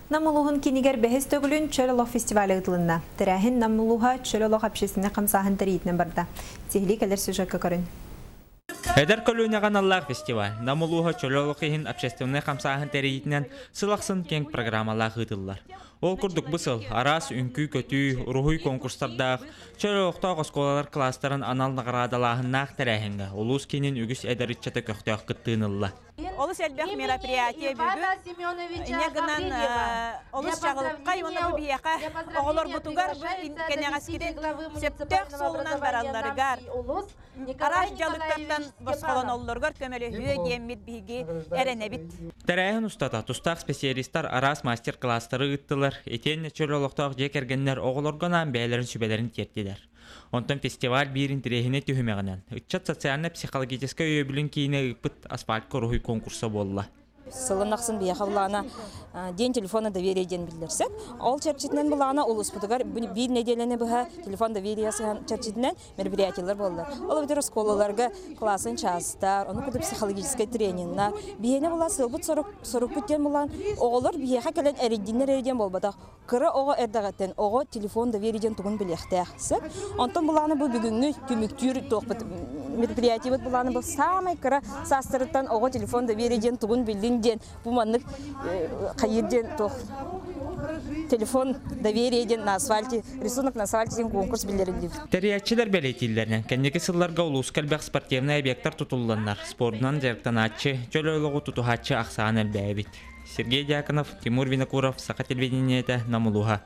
Нам улууһун киинигэр бэһис төгүлүн Чөл олох фестивалэ ыытылынна. Тэрээһин Нам улууһа Чөл олох общественнай хамсааһын тэрийиитинэн барда. Сиһилии кэлэр сюжекка көрүн. Эдэр көлүөнэҕэ аналлаах фестиваль Нам улууһа чөл олох иһин общественнай хамсааһын тэрийиитинэн сыл ахсын киэҥ программалаах ыытыллар. Ол курдук бу сыл араас үҥкүү-көтүү, уруһуй конкурстардаах, чөл олохтоох оскуолалар кылаастарын анал наҕараадалааһыннаах тэрээһиҥҥэ улуус киинин үгүс эдэр ыччата көхтөөх кыттыыны ылла. Олус элбэх мероприятие бүгүн. Инньэ гынан олус чаҕылхай уонна бу биһиэхэ оҕолорбутугар бу кэнэҕэскитин сөптөөх суолунан баралларыгар араас дьалыктартан босхолоноллоругар көмөлөһүө диэммит биһиги эрэнэбит. Тэрээһин устата тустаах специалистар араас мастер-класстары ыыттылар, итиэннэ чөл олохтоох дьиэ кэргэннэр оҕолорго анаан бэйэлэрин сүбэлэрин тиэртилэр. Онтон фестиваль биир интэриэһинэй түһүмэҕинэн ыччат социально-психологическай өйөбүлүн киинэ ыыппыт асфальт уруһуй конкурса буолла. Сылын ахсын биһиэхэ былаана День телефона доверия диэн биллэрсэк. Ол чэрчитинэн былаана улууспутугар биир нэдиэлэни быһа телефон доверия чэрчитинэн мероприятиелар буоллар. Ол эбэтэр оскуолаларга классын чаастар, ону курдук психологическай трениннар. Биһиэнэ була сыалбыт сорукпут диэн булан оҕолор биһиэхэ кэлэн эрийдиннэр эрэ диэн буолбатах. Кыра оҕо эрдэҕиттэн оҕо телефон доверие диэн тугун билиэхтээх. Сөп. Онтон былааны бу бүгүҥҥү түмүктүүр туохпут мероприятиебыт былааны бу саамай кыра саастарыттан оҕо телефон доверие диэн тугун биллин диэн бу маннык хайыыр диэн туох телефон доверие диэн на асфальте рисунок на асфальте диэн конкурс биллэриллибит. Тэрийээччилэр бэлиэтииллэринэн, кэнники сылларга улууска элбэх спортивнай объектар тутулланнар, спордунан дьарыктанааччы, чөл олоҕу тутуһааччы ахсаана элбээбит. Сергей Дьяконов, Тимур Винокуров, Саха телевидениетэ, Нам улууһа.